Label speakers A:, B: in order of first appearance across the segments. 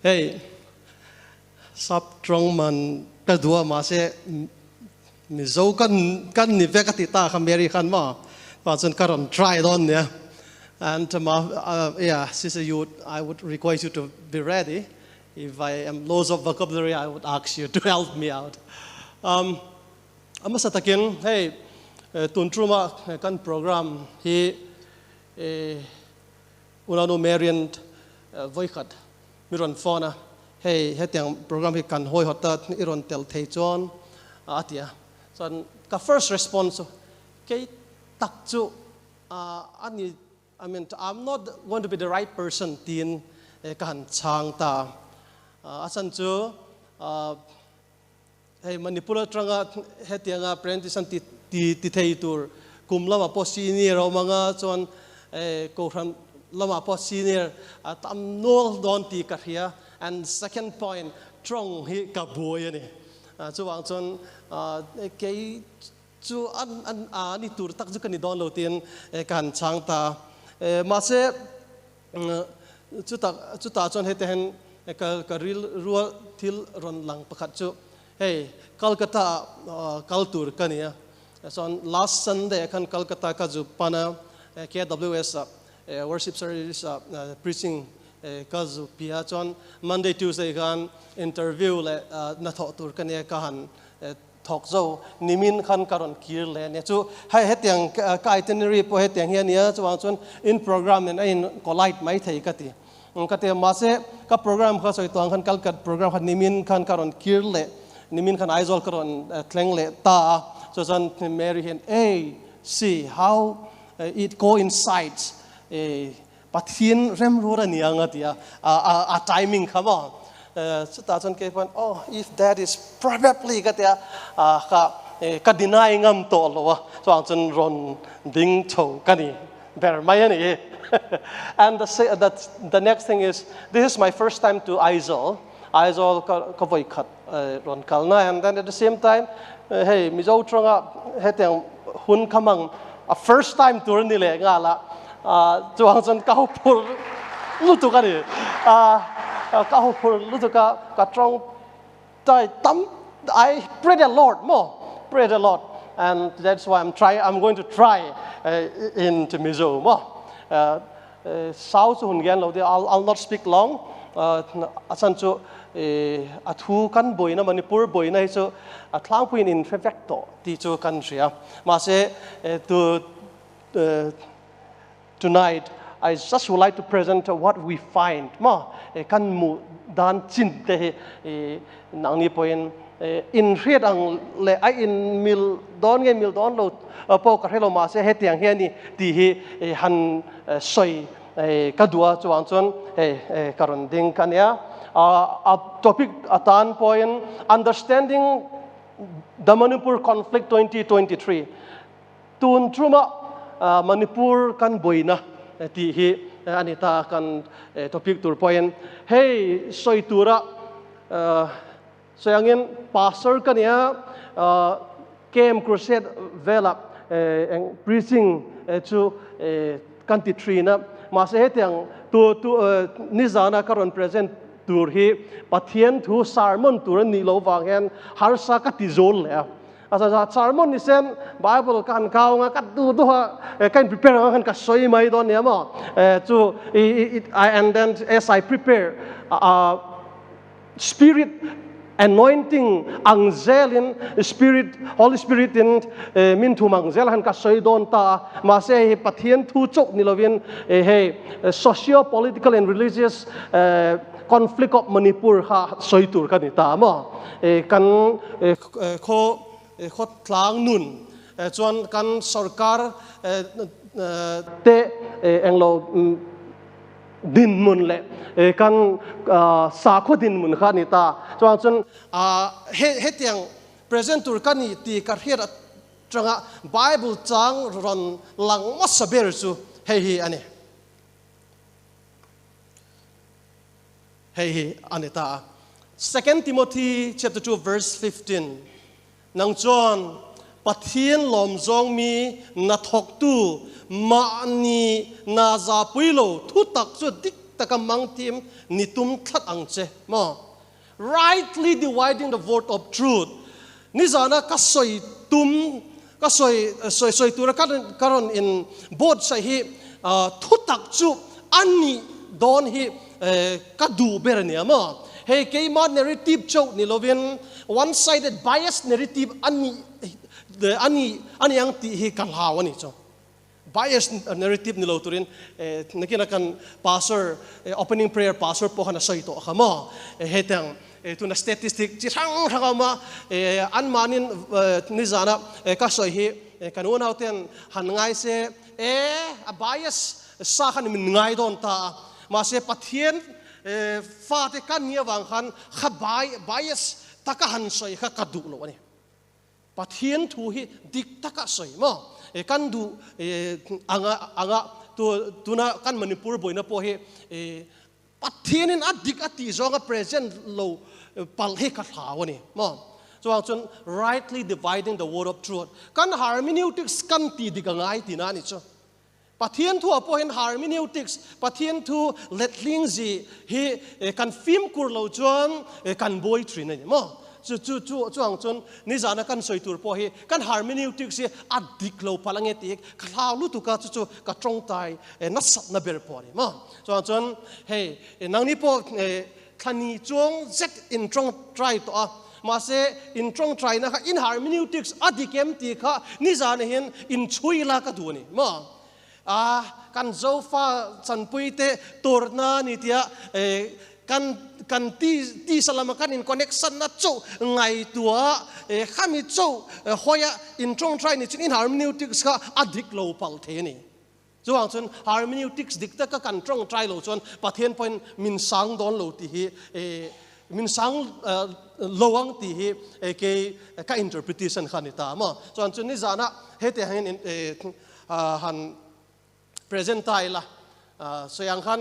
A: Hei sap tawng man ka duh a mahse Mizo kan kan ni vek a ti ta kha Mary khan maw chuvang chuan ka rawn try dawn nia and ma yeah sister you I would request you to be ready if I am loss of vocabulary I would ask you to help me out um a hmasa takin hei tun tuma kan program hi Unanu Marian vawikhat mi rawn phone a, hei hetiang program hi kan hawihawt a i rawn tel thei chuan a ti a. Chuan ka first response chu kei tak chu a ni, I mean I'm not going to be the right person tiin ka han chhang ta a. A chhan chu hei Manipur atanga hetianga apprentice an ti ti thei tur kum lamah pawh senior a awm anga chuan Kohhran lamah pawh senior a tam nual dawn tih ka hria and second point tawng hi ka buai a ni. Chuvang chuan kei chu an a ni tur tak chu ka ni dawn lo tiin ka han chhang ta. Mahse chutah chutah chuan heti hian ka rilrua thil rawn lang pakhat chu hei Calcutta ah kal tur ka ni a. Chuan last Sunday ah khan Calcutta ka zu pan a, KWS ah worship service ah preaching ka zu pi a, chuan Monday Tuesday khan interview leh hnathawh tur ka nia ka han thawk zo, nimin khan ka rawn kir leh a nia. Chu hei hetiang ka itinerary pawh hetiang hi a nia, chuvang chuan in program nen a in collide mai thei ka ti. Ka ti a, mahse ka program kha sawi tawh ang khan Calcutta program kha nimin khan ka rawn kir leh, nimin khan Aizawl ka rawn thleng leh ta a, chu chuan Mary hian ei see how it coincides Pathian remruat a ni ang a ti a, a timing kha maw. Chutah chuan kei pawn oh if that is probably ka ti a, ka ka deny ngam tawh lo a, chuvang chuan rawn ding chho ka ni. Ber mai a ni hi. And the the the next thing is this is my first time to Aizawl. Aizawl ka ka vawi khat rawn kalna and then at the same time hei Mizo tawngah hetiang hun kha hmang a first time tur a ni leh nghal a. Chuang chuan ka huphur lutuk a ni. Ka huphur lutuk a ka tawng tai tam I pray the Lord maw pray the Lord and that's why I'm try I'm going to try in to Mizo maw sau chu hun gen lo de I'll, I'll not speak long a chan chu a thu kan boina Manipur boina hi chu a thlangpuiin in hre vek tawh ti chu kan hria mahse tu Tonight, I just would like to present what we find maw kan hmuh dan chin te hi nangni pawhin in hriat ang leh a in mil dawn nge mil dawn lo pawh ka hre lo mahse hetiang hian ni tih hi han sawi ka duh a chuvang chuan hei ka rawn ding ka nia. A topic atan pawhin Understanding the Manipur Conflict 2023 Tun ṭuma Manipur kan buaina tih hi a ni ta kan topic tur pawhin hei sawi tura sawi angin pastor ka nia Camp Crusade velah eng preaching chu kan ti thin a mahse hetiang tu tu nizana ka rawn present tur hi Pathian thu sermon tur a nih loh vang hian harsa ka ti zawl leh a. A za sermon ni sen Bible ka han kau nga ka du du ha ka in prepare nga khan ka sawi mai dawn nia maw chu I and then as I prepare spirit anointing ang zelin spirit Holy Spirit in min thum ang zel khan ka sawi dawn ta a mahse hei Pathian thu chauh ni lovin hei socio political and religious conflict of Manipur kha sawi tur ka ni ta maw kan Khaw khawtlang nun chuan kan sorkar te englo dinhmun leh kan sakhaw dinhmun kha a ni ta. Chuvang chuan hetiang present tur ka ni tih ka hriat atanga Bible chang rawn lang hmasa ber chu hei hi a ni. Hei hi a ni ta a. Second Timothy chapter 2 verse 15 Nang chuan Pathian lawmzawng mi na thawktu mahni na zapui lo thu tak chu dik taka mang tim ni tum thlat ang che mo. Rightly dividing the word of truth. Ni zana ka soi tum ka soi soi soi tura ka karon in board sai hi thu tak chu ani don hi ka du ber ni ma. Hei keima narrative chau ni lovin one sided bias narrative ani ani ani ang ti hi ka hlaw ani cho bias narrative ni lo turin nakina kan pastor opening prayer pastor po khana soi to khama hetang tuna statistic chi rang rang ma an manin ni zana ka soi hi kan unau ten han ngai se e a bias sa khan min ngai don ta ma se pathian fa te kan nia wang khan kha bias taka han soi kha ka du lo ani pathian thu hi dik taka soi mo e kan du anga anga tu tuna kan Manipur boina po hi pathianin a dik ati zonga present lo pal he ka thaw ani mo chuang chun rightly dividing the word of truth kan hermeneutics kan ti dik angai ti na ni chu pathian thu apo hen hermeneutics pathian thu letling zi hi kan film kur lo chuan kan boy trin ani mo chu chu chu chuang chun ni zana kan soi tur po hi kan hermeneutics hi adik lo palange ti khlaw lu tu ka chu chu ka trong tai na sat na ber po ni mo chuang chun hei nang ni po thani chuang zet in trong try to a ma se in trong try na kha in hermeneutics adikem ti kha ni zana hin in chui la ka du ni mo a kan zofa chanpui te turna ni tia kan kan ti ti salama kan in connection na chu ngai tua khami chu hoya in trong try ni chin in hermeneutics kha adik lo pal the ni chuang chun hermeneutics dik ta ka kan trong try lo chuan pathian point min sang don lo ti hi min sang lowang ti hi ke ka interpretation kha ni ta ma chuan chun ni zana hete hangin han present tai la soyang khan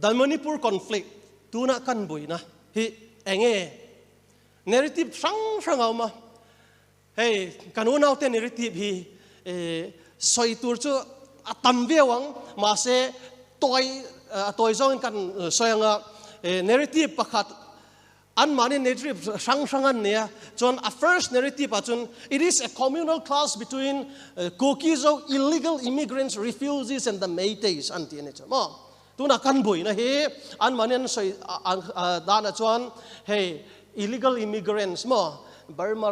A: the Manipur conflict tuna kan buina hi enge narrative sang sang ma hei kanunau te narrative hi soi tur chu atam viawang ma se toy toy zong kan soyanga narrative pakhat an mani narrative sang sangan nia chon a first narrative achun it is a communal clash between Kuki-Zo illegal immigrants, refugees and the Meiteis an ti ani chama tuna kan buina hi an mani an soi dana chuan hei illegal immigrants mo Burma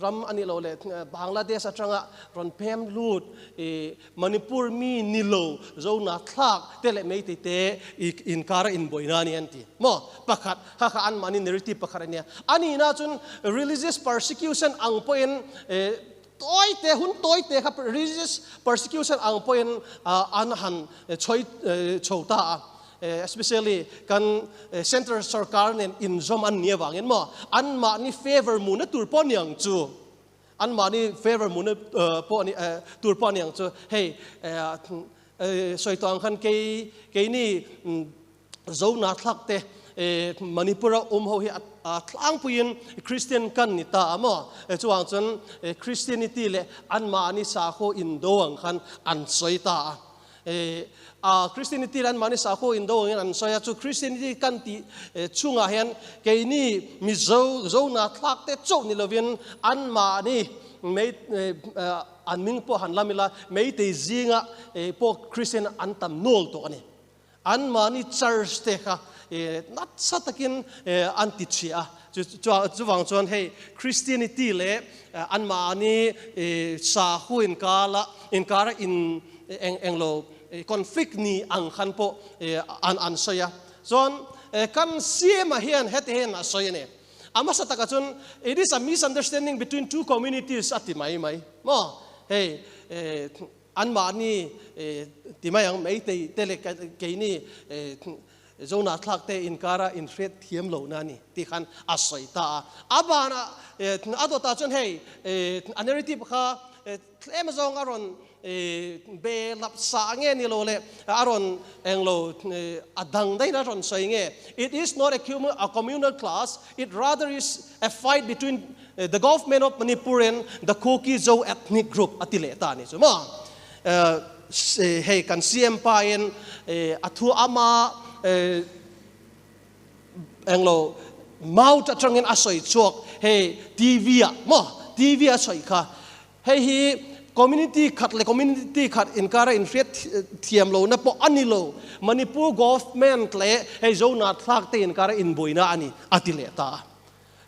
A: ram ani lo le Bangladesh atanga ron pem lut Manipur mi nilo zo na thlak te le mei te te in kara in boina ni anti mo pakhat kha kha an mani narrative pakhat ania ani na chun religious persecution ang poin toy te hun toy te kha religious persecution ang poin an han choi chota especially kan center sarkar nen in zom an nia wangin mo an ma ni favor mu na tur pon yang chu an ma ni favor mu na po ni tur pon yang chu hey soi tong khan ke ke ni zo na thlak te Manipura ho hi thlang puin Christian kan ni ta mo chuang chun Christianity le an ma ni sa kho in do ang khan an soi ta Christianity lan mani sa ko indo ang an soya chu Christianity kan ti chunga hian keini mi zo zo na thlak te chau ni lovin an ma ni mei an ming po han lamila mei te zinga po Christian an tam nol to ani an ma ni church te kha nat sa takin an ti chia chu chu wang chuan hei Christianity le an ma ni sa hu in kala in kara in eng englo conflict ni ang khan po an an soya zon kan siema hian hete hen a soya ne ama sa taka chun it is a misunderstanding between two communities ati mai mai mo hey an ma ni ti mai ang mei te tele ke ni zona thlak te in kara in threat thiam lo na ni ti khan a soi ta abana adota chun hey a narrative kha tlem zong aron be lap sa nge ni lo le aron englo adang dai na ron soi nge it is not a communal class, it rather is a fight between the government of Manipur and the Kuki-Zo ethnic group atile ta ni chu ma Hei kan CM pa in a thu ama englo mouth atangin a sawi chhuak hei TV ah maw TV a sawi kha hei hi community khat leh community khat inkara inhriat thiam lohna pawh a ni lo Manipur government leh hei Zonahthlak te inkara inbuaina a ni a ti leh ta a.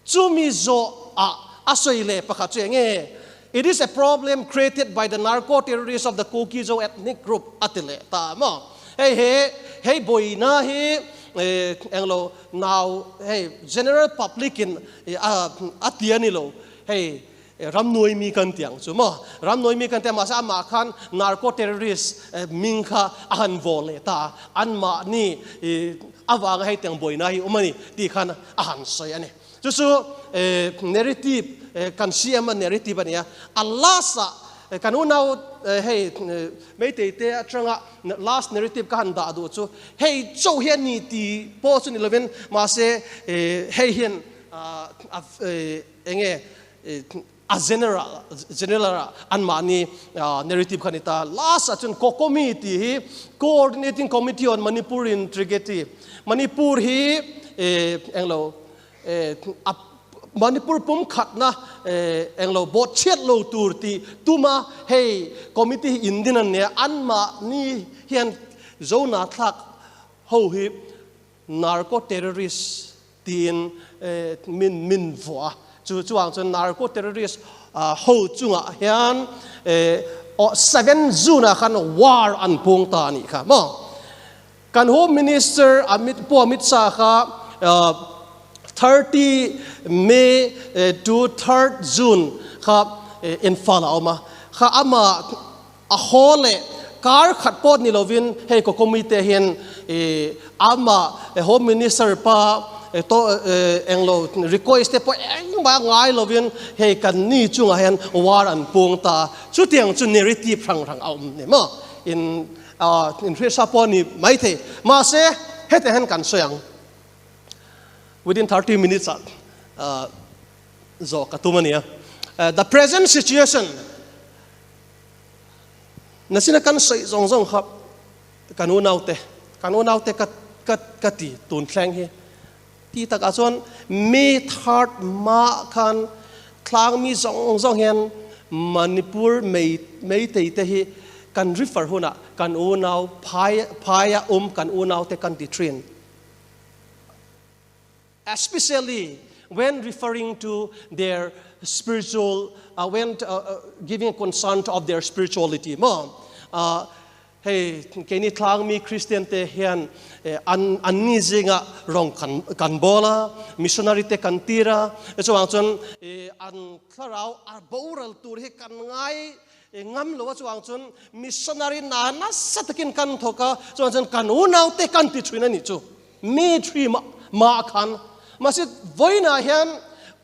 A: Chumi zawh ah a sawi leh pakhat chu enge? It is a problem created by the narco terrorists of the Kuki-Zo ethnic group a ti leh ta maw? Hei he hei buaina hi englo nau hei general public in a ti a ni lo hei Ramnuai mi kan ti ang chu maw? Ramnuai mi kan ti a, mahse amah khan narco terrorist hming kha a han vaw leh ta a, anmahni avanga hei tiang buaina hi awm a ni tih khan a han sawi a ni. Chu chu narrative kan siam a narrative a ni a, a last ah kan unau hei Meitei te atanga last narrative ka han dah duh chu hei chauh hi a ni ti pawh chu ni lovin mahse hei hian Enge a general general ah anmahni narrative kha a ni ta. Last ah chuan COCOMI tih hi Coordinating Committee on Manipur Integrity Manipur hi englo a Manipur pumkhatna englo bawhchhiat lo tur tih tuma hei committee hi indin an nia anmahni hian Zonathlak ho hi Narco terrorist tiin min min vuah a, chu chuang chuan narco terrorist ho chungah hian 7 June ah khan war an pung ta a nih kha maw. Kan Home Minister Amit Pu Amit Shah kha 30 May to 3rd June kha Imphal ah a awm a, kha amah A haw leh kar khat pawh ni lovin hei Kokomi te hian amah Home Minister pa to englo request te pawh engmah ngai lovin hei kan ni chungah hian war an pung ta. Chutiang chu narrative hrang hrang a awm ni maw? In inhriatsa pawh a ni maithei. Mahse hetiang hian kan sawi ang. Within 30 minutes ah zawh ka tum a nia. The present situation Nasina kan sawi zawng zawng kha kan unaute, kan unaute ka ka ka ti tun thleng hi. Ti takah chuan mi third mah khan tlang mi zawng zawng hian Manipur mei meitei te hi kan refer hunah kan unau phai phaia awm kan unaute kan ti thin. Especially when referring to their spiritual uh, when uh, uh, giving concern of their spirituality maw uh, hei keini tlang mi Christian te hian eh, an an ni zinga rong kan kan bola missionary te kan tira chuang chuan eh, an thlarau a boral tur hi kan ngai eh, ngam lo chuang chuan missionary na nasa takin kan thoka chuang chuan kan unau te kan ti thuin ani chu Mi ṭhi mah khan mahse vawiinah hian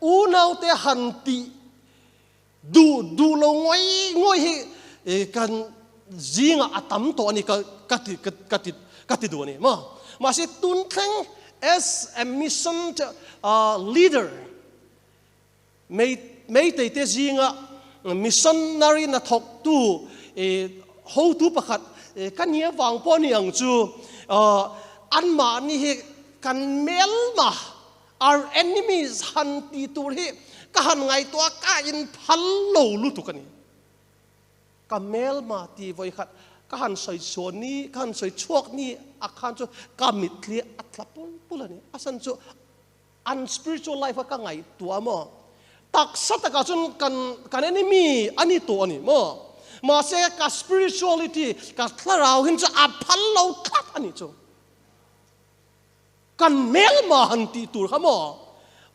A: unaute han tih duh duh lo ngawih ngawih hi kan zingah a tam tawh a ni ka ka ti ka ti ka ti duh a ni maw. Mahse tun thleng as a mission leader mei meiteite zinga missionary hna thawktu hotu pakhat ka ni avang pawh a ni ang chu anmahni hi kan melma our enemies han ti tur hi ka han ngaihtuah ka inphal lo lutuk a ni. Ka melma ti vawikhat ka han sawi chhuah ni ka han sawi chhuak ni a khan chu ka mitthli a tla pul pul a ni. A san chu An spiritual life a ka ngaihtuah maw? Taksa takah chuan kan kan enemy a ni tawh a ni maw? Mahse ka spirituality, ka thlarau hin chu a phal lo tlat a nih chu. Kan hmelma han tih tur kha maw?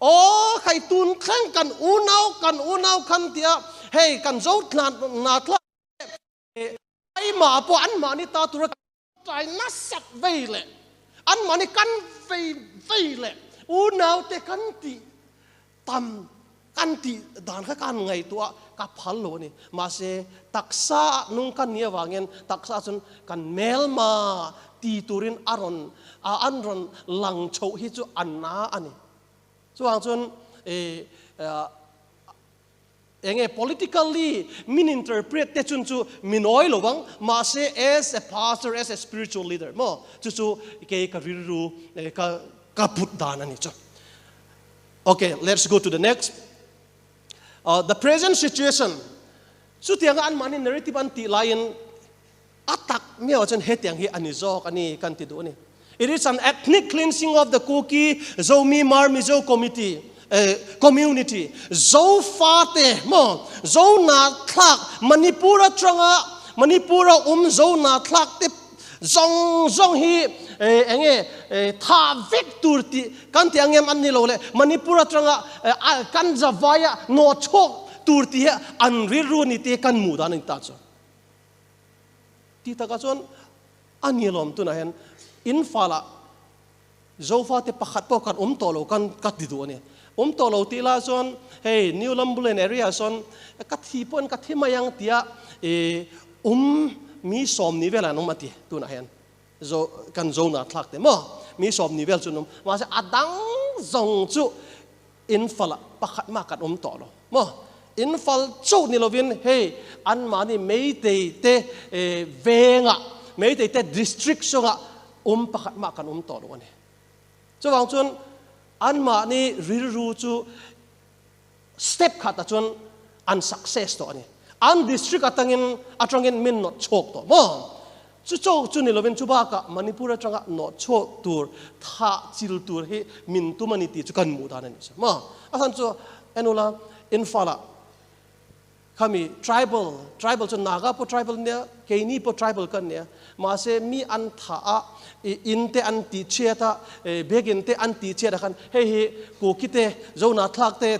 A: Aw khai tun thleng kan unau kan unau khan tia hei kan zo tlan na tlat Keimah pawh anmahni ta tura ṭai nasat vei leh anmahni kan vei vei leh unaute kan tih tam kan tih dan kha ka han ngaihtuah ka phal lo a ni. Mahse, taksa ah nung kan nih avangin taksa chuan kan hmelma ti turin a rawn an rawn lang chhoh hi chu a na a ni. Chuvang chuan Enge politically min interpret te chun chu minawi lovang, mahse as a pastor, as a spiritual leader maw, chu chu kei ka rilru ka ka put dan a ni chu. Okay, let's go to the next. The present situation, chutianga an mahni narrative an tih laiin a tak miau chuan hetiang hi a ni zawk a ni kan ti duh a ni. It is an ethnic cleansing of the Kuki Zomi Mar Mizo committee, community. Zo fate maw, Zo nahthlak Manipur atanga Manipur a um Zo nahthlak te zawng zawng hi enge tha vek tur tih kan ti ang em an ni lo le Manipur atanga kan zavaia nawh chhuak tur tih hi an rilru ni te kan hmuh dan a ni ta chu. Ti takah chuan a ni alawm tunah hian in falah Zofate pakhat pawh kan awm tawh lo kan ka ti duh a ni. Awm tawh lo tih lah chuan hei New Lambulen area sawn ka thi pawhin ka thi mai ang tia i um mi sawmni velah an awm a ti tunah hian Zo kan Zona thlak te maw mi sawmni vel chu an awm mahse a dang zawng chu In fal ah pakhat mah kan awm tawh lo maw? In fal chauh ni lovin hei anmahni Meitei te vengah, Meitei te district chungah awm pakhat mah kan awm tawh lo a ni. Chuvang chuan anmahni rilru chu step khatah chuan an success tawh a ni. An district atangin atangin min nawt chhuak tawh maw? Chu chauh chu ni lovin chu bakah Manipur atanga nawh chhuak tur, thah chil tur hi min tum a ni tih chu kan hmuh dan a ni sa maw? A chhan chu enula Imphal-ah khami tribal, tribal chu Naga pawh tribal nia, keini pawh tribal kan nia, mahse mi an thah a, in te an tih chhiat a, biakin te an tih chhiat ah khan hei hi Kuki te, Zonathlak te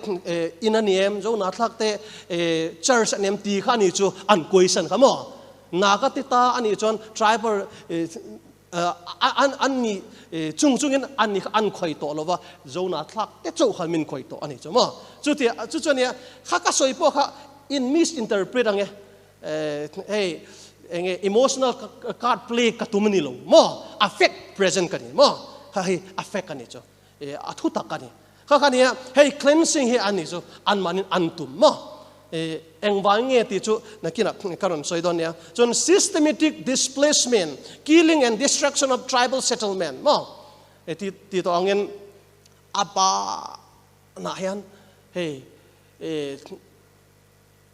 A: in a ni em, Zonathlak te church a ni em tih kha a ni chu an question kha maw? Naga te ta a nih chuan tribal an nih chung chungin an nih kha an khawi tawh lova, Zona thlak te chauh khan min khawi tawh a ni chu maw? Chuti chu chuan nia kha ka sawi pawh kha in misinterpret ang e, hei enge emotional card play ka tum a ni lo maw? A fact present ka ni maw? Kha hei a fact a ni chu, a thu tak a ni. Kha kha nia hei cleansing hi a ni chu anmahnin an tum maw? Engvang nge tih chu nakinah ka rawn sawi dawn nia. Chuan systematic displacement, killing and destruction of tribal settlement maw? Ti ti tawh angin a banah hian hei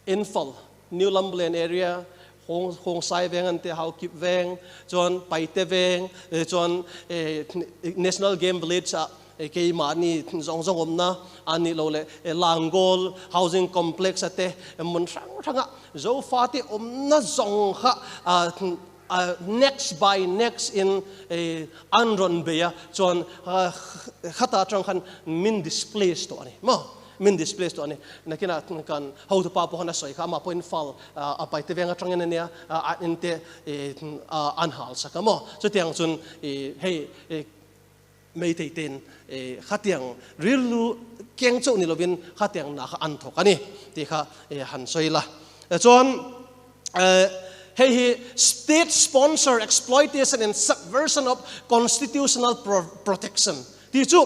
A: Imphal, New Lambulen area, Hawng Hawngsai veng an ti, Haukip veng, chuan Paite veng, chuan National Game Village ah Keimahni zawng zawng awmna a nih loh leh Langol Housing Complex a te hmun hrang hranga Zofate awmna zawng kha next by next in an rawn bei a, chuan khata atang khan min displace tawh a ni maw? Min displace tawh a ni. Nakinah kan hotupa pawh khan a sawi kha amah pawhin fal a paite veng atangin a nia a in te an hal sak a maw? Chutiang chuan hei Meitei ten khatiang rilru keng chauh ni lovin khatiang na kha an thawk a ni tih kha han sawi la. Chuan hei hi state sponsor exploitation and subversion of constitutional protection tih chu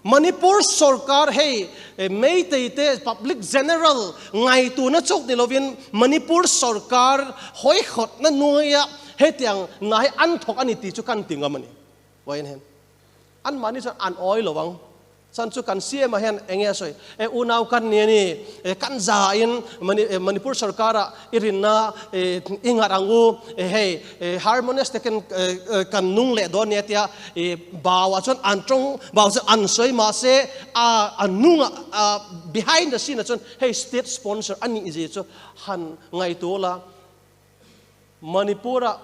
A: Manipur sorkar hei Meitei te public general ngaituna chauh ni lovin Manipur sorkar hawihhawtna nuaia hetiang na hi an thawk a ni tih chu kan ti ngam a ni. Vawiin hian anmahni chuan an awi lo ang. Chan chu kan CM ah hian eng nge a sawi? E unau kan ni a ni, e kan za in Manipur sarkar ah i rinna i ngat ang u, e hei harmonious takin kan nung leh dawn nia tia e bau ah chuan an tawng bau chuan an sawi mahse a a nung ah behind the scene ah chuan hei state sponsor a nih zia chu han ngaihtuah la. Manipur ah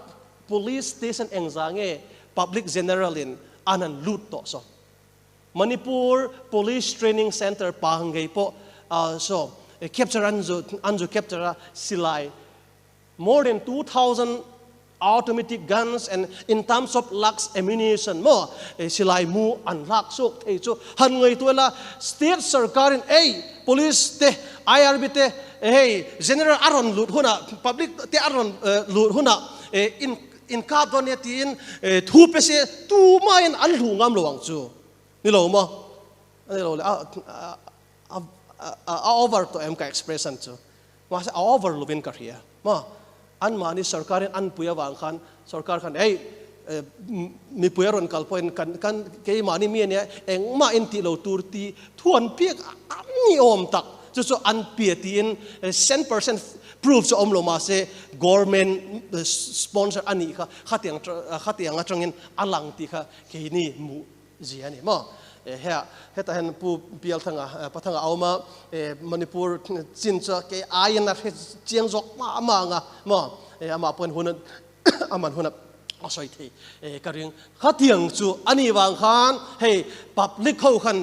A: Police station engzah nge Public General in an han lut tawh saw? Manipur Police Training Center pa ngei pawh saw capture an zu an zu capture a silai more than 2000 automatic guns and in terms of lakhs ammunition maw silai mu an lak chhuak thei chu han ngaihtuah ila state sarkar in ei Police te IRB te hei general a rawn lut hunah public te a rawn lut hunah in inkap dawn nia tiin thu pe se tumahin an hluh ngam lo ang chu ni lo maw? A ni lo le a A over to em ka expression chu ma se a over lovin ka hria ma an mani sarkarin an puia wang khan sarkar khan ei mi puia ron kal point kan kan ke mani mi ania engma in ti lo tur ti thuan piak ani om tak chu chu an pia ti in 100% proof chu om lo ma se government sponsor ani kha khatiang khatiang atangin alang ti kha ke ni mu zia ni mo he heta hen pu pial thanga pathanga auma Manipur chin cha ke ayan na chiang jok ma ma nga mo ama pon hun aman hun asoi thei ka ring khatiang chu ani wang khan hei public ho khan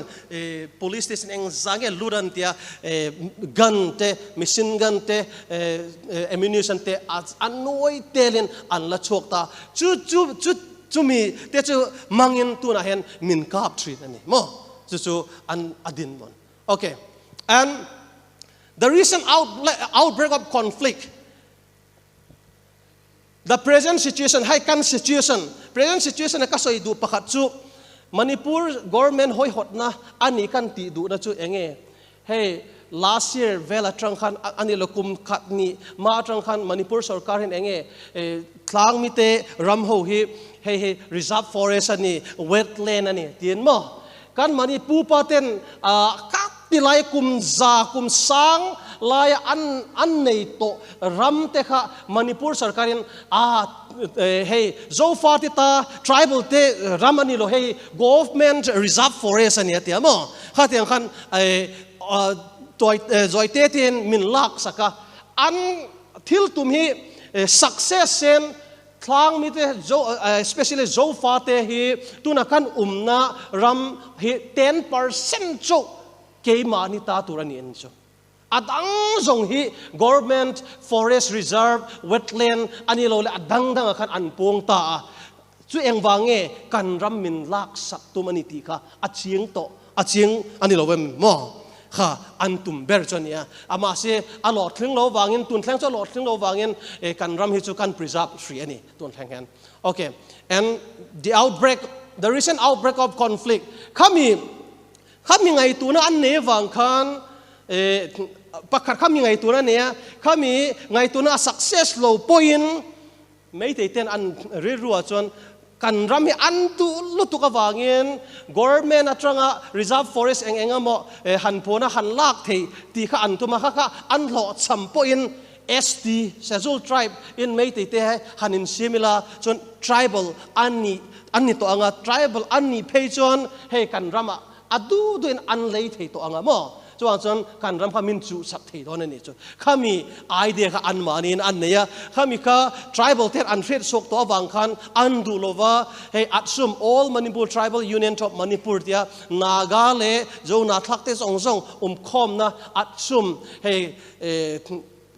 A: police station eng zange luran tia gun te machine gun te ammunition te anoi telen an la chok ta chu chu chu chu mi te chu mangin tu na hen min kap thin ani mo chu chu an adin mon. Okay, and the recent outbreak of conflict, the present situation, hai kan situation, present situation ka soi du pakhat chu Manipur government hoi hot na ani kan ti du na chu enge hey last year vela trang khan ani lokum khat ni ma trang khan Manipur sarkar hin enge tlang mi te ram ho hi hey hey reserve forest ani wetland ani tien mo kan mani pu pa ten ka ti lai kum za kum sang lai an an nei to ram te kha Manipur sarkarin a hey zo fa ti ta tribal te ram ani lo hey government reserve forest ani atia mo kha tiang khan toy zoi te tin min lak saka an thil tum hi success sen thlang mi te zo especially zo fa te hi tuna kan umna ram hi 10% chu keima ni ta tur ani en chu adang zong hi government forest reserve wetland ani lo le adang dang khan an pong ta a chu eng wange kan ram min lak sak tum ani ti kha a chiang to a chiang ani lo wem mo kha an tum ber chuania ama se a lo thling lo wangin tun thleng chu lo thling lo wangin kan ram hi chu kan preserve thri ani tun thleng hen. Okay, and the outbreak, the recent outbreak of conflict khami khami ngai tu na an ne wang khan pakhat khami ngai tu na ne khami ngai tu na success lo point mei te ten an ri ruwa chuan kan ram hi an tu lutuk awangin government atanga reserve forest eng enga mo han phona han lak thei ti kha an tuma kha kha an hlo cham po in ST Scheduled Tribe in mei te te han in simila chuan tribal anni anni to anga tribal anni phei chuan hei kan rama adu du in an lei thei to anga mo chuan chuan kan ram kha min chu sak thei don ani chu khami idea kha an manin an neya khami kha tribal ter an thret sok to awang khan an du lova hei atsum All Manipur Tribal Union of Manipur tia Naga le zo na thak te song song khom na atsum hei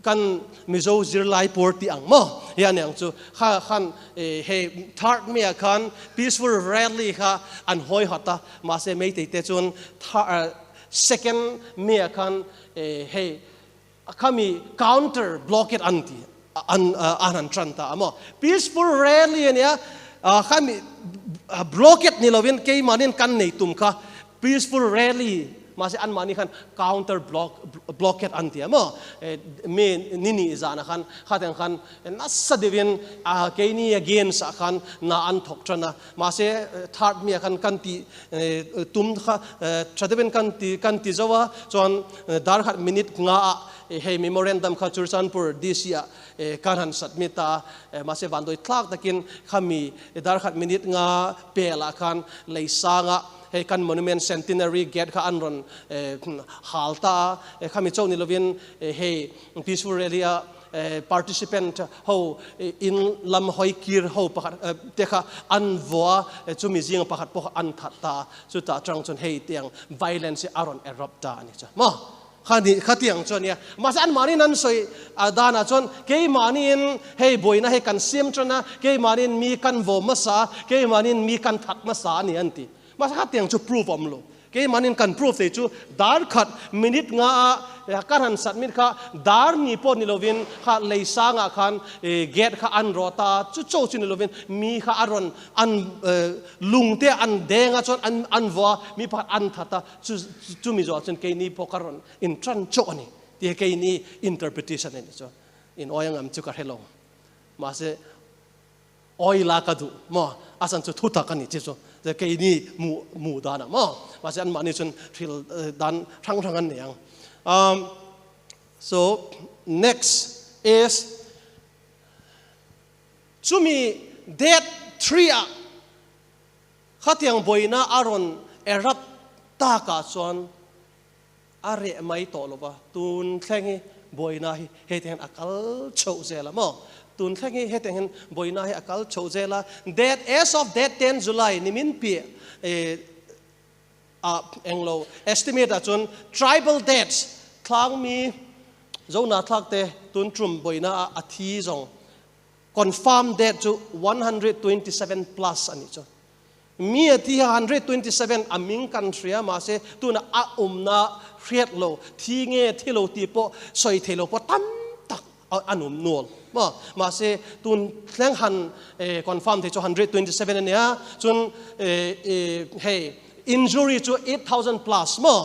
A: kan Mizo zirlai por ti ang mo yan yang chu kha khan hei third me khan peaceful rally kha an hoi hata ma se mei te te chun second me khan hei khami counter blockade anti an an an tran ta amo peaceful rally ania khami blockade ni lovin ke manin kan nei tum kha peaceful rally ma se an mani khan counter blockade anti amo me nini zana khan khaten khan na sa devin ke ni against khan na an thok trana ma se third me khan kan ti tum kha thadevin kan ti zawa chuan dar khat minute nga hei memorandum kha Churachandpur DC a kan han submit ta ma se vandoi thlak takin khami dar khat minute nga pela khan leisanga hei kan monument centenary gate kha anron halta khami chau nilovin hei peaceful rally a participant ho in lam hoi kir ho pakhat te kha an voa chumi jing pakhat pok an that ta chu ta chang chun hei tiang violence aron erupt ta ani cha mo khani khatiang chuan ya ma se an mani nan soi adana chuan ke manin hei boina hei kan siam chana ke manin mi kan vo ma sa ke manin mi kan that ma sa ani anti ma sa khatiang chu prove om lo. Keimanin kan proof thei chu dar khat minute nga a kan han submit kha dar ni pawh ni lovin kha lei sangah khan gate kha an rawh ta a, chu cho chu ni lovin mi kha a rawn an lung te an deng a chuan an an vua a, mi pakhat an that a, chu chumi zawhah chuan keini pawh ka rawn in tan chauh a ni tih keini interpretation a ni chuan in awi angam chu ka hre lo mahse Oil a ka duh maw? A chan chu thutak a ni chi chu keini mu mu dan ah maw? Mahse anmahni chuan hril dan hrang hrang an nei ang. So next is chumi date 3 ah khatiang buaina a rawn erupt takah chuan a reh mai tawh lo va, tun thleng hi buaina hi heti hian a kal chhoh zel a maw? Tun thleng hi heti hian buaina hi a kal chhoh zel a, date as of date 10 July nimin piah eh ah englo estimate ah chuan tribal deaths thlangmi Zona thlak te tun tum buaina ah a thi zawng confirm date chu 127 plus a nih chu. Mi a thi a 127 a ming kan hria mahse tuna a awmna hriat lo thi nge thi lo tih pawh sawi thei lo pawh tam tak an awm nual maw mahse tun thleng han confirm thei chu 127 a nia chun hei injury chu 8000 plus maw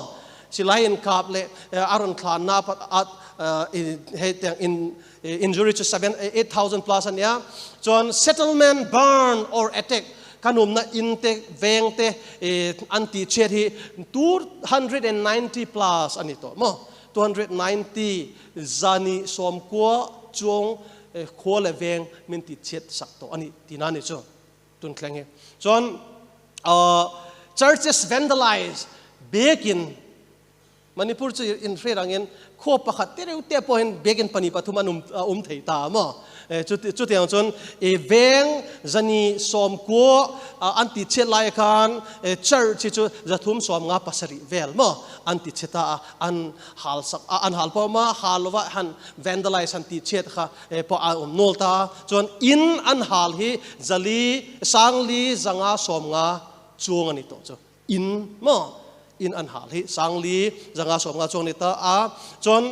A: silai inkap leh a rawn thlanna hei tiang in Injury chu 7, 8,000 plus a nia. Chuan settlement burn or attack kan umna in te veng te an tih chhiat hi 290 plus a ni tawh maw? 290 zani sawmkua chuang khua leh veng min tih chhiat sak tawh a ni tihna a ni chu tun thleng hi. Chuan churches vandalized biakin Manipur chu inhriat angin khua pakhat te reuh te pawhin biakinn pahnih pathum an awm thei ta a maw? Chutiang chuan i veng zani sawmkua an ti chhiat lai khan church hi chu zathum sawm nga pasarih vel maw an ti chhe ta a, an hal sak an hal pawh a hal lova han vandalize han ti chhiat kha pawh a awm nual ta a. Chuan in an hal hi zali sangli zanga sawm nga chuang a ni tawh chu. In maw in an hal hi sangli zanga sawmnga chuang ni ta a chuan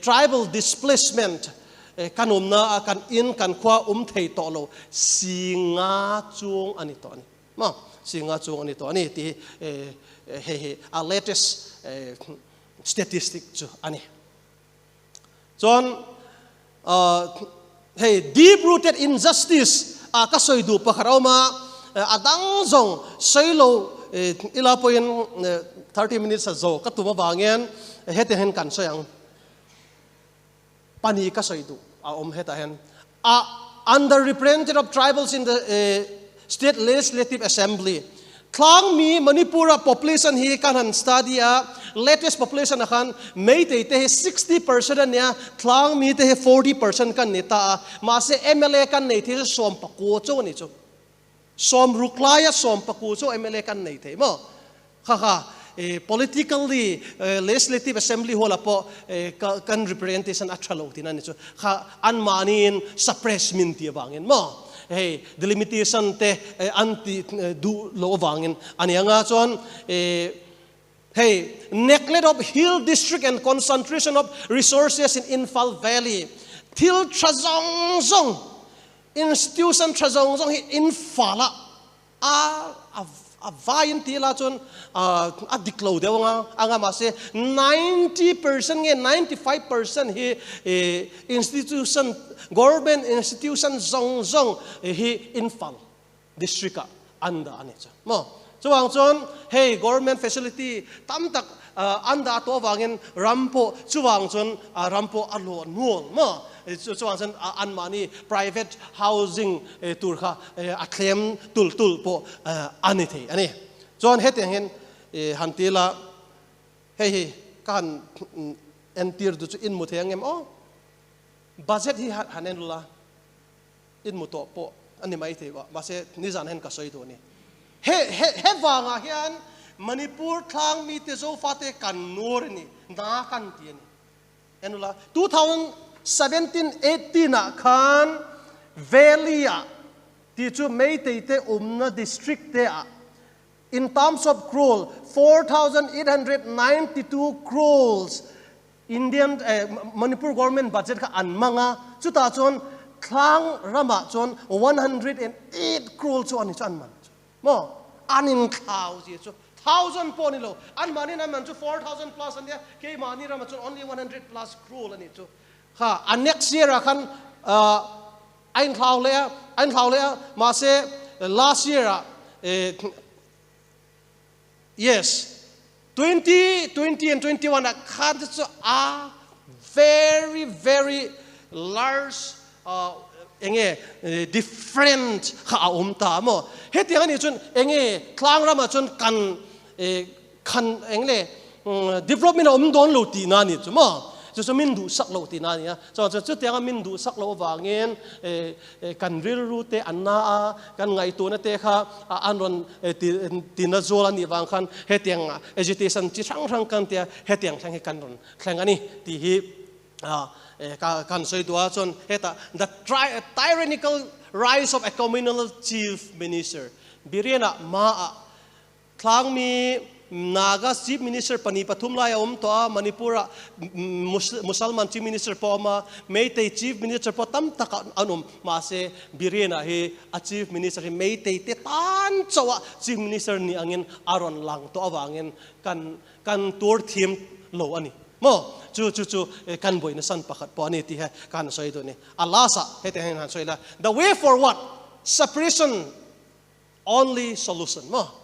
A: tribal displacement kan umna a kan in kan khua um thei tawh lo singa chuang ani tawh ani maw singa chuang ani tawh ani ti hei hi a latest statistic chu ani chuan hei deep rooted injustice a ka sawi duh pakhat a awm a a dang zawng sawi lo ila pawhin 30 minutes a zo ka tum avangin hetiang hian kan sawi ang pani ka sawi duh a awm hetah hian a underrepresented of tribals in the State Legislative Assembly Tlangmi Manipur-a population hi kan han study a, latest population ah khan Meitei te hi 60% a nia, Tlangmi te hi 40% kan ni ta a, mahse mla kan nei thei chu sawm pakua chauh a ni chu. Sawm ruk laia sawm pakua chauh mla kan nei thei maw? Kha kha politically Legislative Assembly hualah pawh kan representation a tha lo tihna a ni chu. Kha anmahniin suppress min tih avangin maw hei delimitation te an tih duh loh avangin a ni anga chuan hei neglect of hill district and concentration of resources in Imphal Valley thil tha zawng zawng institution tha zawng zawng hi Imphal ah A a vaiin ti ila chuan a dik lo deuh anga anga mahse 90% nge 95% hi institution government institution zawng zawng hi Imphal district ah an dah a ni chu maw chuvang chuan hei government facility tam tak an dah tawh avangin ram pawh chuvang chuan ram pawh a luah nual maw chuvang chuan anmahni private housing tur kha a thlem tul tul pawh a ni thei a ni. Chuan hetiang hian han ti ila, hei hi ka han entir duh chu in mu thei ang em aw? Budget hi han en lula, in mu tawh pawh a ni mai thei mahse nizan hian ka sawi duh a ni. He he he vangah hian Manipur thlang mite Zofate kan nur a ni, na kan ti a ni. En ula, 2017, 18 ah khan Valley ah tih chu Meitei te awmna district te ah In terms of crore, 4,892 crores Indian Manipur government budget kha an manga chuta chuan thlang rama chuan 108 crore chu ani chu an man chu mo an in thlau ji chu 1,000 pawh ni lo an mani na man chu 4,000 plus an nia ke mani rama chuan only 100 plus crore ani chu kha a next year a khan ain thlau le a ain thlau le a ma se last year a yes 2020 and 21 a khan chu a very very large enge different kha a um ta mo hetiang ani chun enge tlang rama chun kan khan engle development om don lo ti na ni chu mo chu chu min du sak lo ti na ni a cho chu chu tianga min du sak lo wangin kan ril ru te anna a kan ngai tu na te kha an ron ti ti na zol ani wang khan hetiang agitation chi thang thang kan tia hetiang thang hi kan ron thleng ani ti hi ka kan soi tua chon heta the tyrannical rise of a communal chief minister Birena ma a thlang mi Naga chief minister pani pathum lai om to a Manipura Musalman chief minister po ma Meitei chief minister po tam tak anum ma se Birena hi a chief minister hi Meitei te tan chawa chief minister ni angin aron lang to awangin kan kan tur thim lo ani mo chu chu chu kan boi na san pakhat po ani ti he kan soi do ni alasa he te han soi la the way forward, separation only solution mo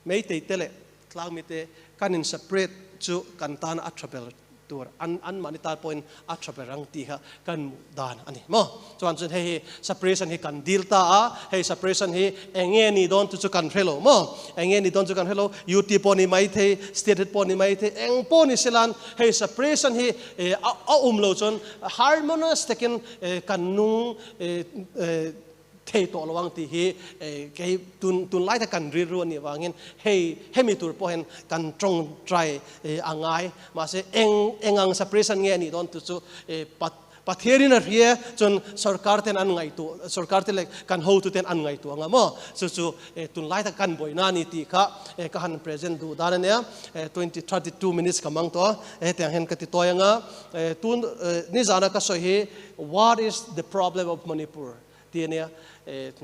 A: mei te tele tlang mi te kan in separate chu kan tan a travel tur an an mani ta point a travel rang ti kha kan dan ani mo chuan chun hei separation hi kan deal ta a hei separation hi enge ni don chu chu kan hrelo mo enge ni don chu kan hrelo UT po ni mai thei state po ni mai thei eng po ni selan hei separation hi a lo chun harmonious takin kan nung thei to lawang ti hi ke tun tun lai ta kan ri ru ani wangin hei hemi tur po hen kan trong try angai ma se eng engang separation nge ni don tu chu pat pathiarin a ria chun sarkar ten an ngai tu sarkar te le kan ho tu ten an ngai tu anga mo chu chu tun lai ta kan boi na ni ti kha ka han present du dan ania 20 32 minutes kamang to e tiang hen ka ti toyanga tun ni zana ka soi hi what is the problem of Manipur ti ania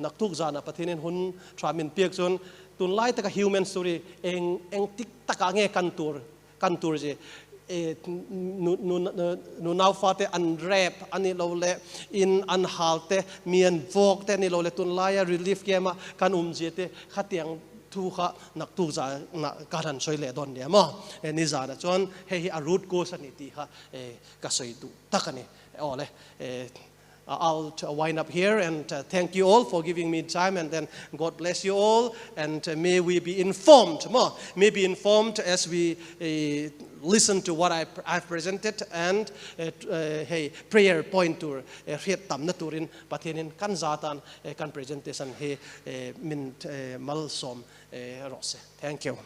A: naktuk zana pathianin hun tramin piak chun tun lai taka human story eng eng tik taka nge kan tur je nu nu nu nau fa te an rap ani lo le in an hal te mian vok te ani lo le tun laia relief kema kan je te khatiang thu kha nak tu za na ka han soi le don ne mo ni za na chuan he hi a root cause ani ti kha ka soi du takani ole. I'll wind up here and thank you all for giving me time, and then God bless you all, and may we be informed more, may be informed as we listen to what I've presented, and hey prayer point to riat tam na turin Pathianin kan zatan kan presentation he min mal som rose. Thank you.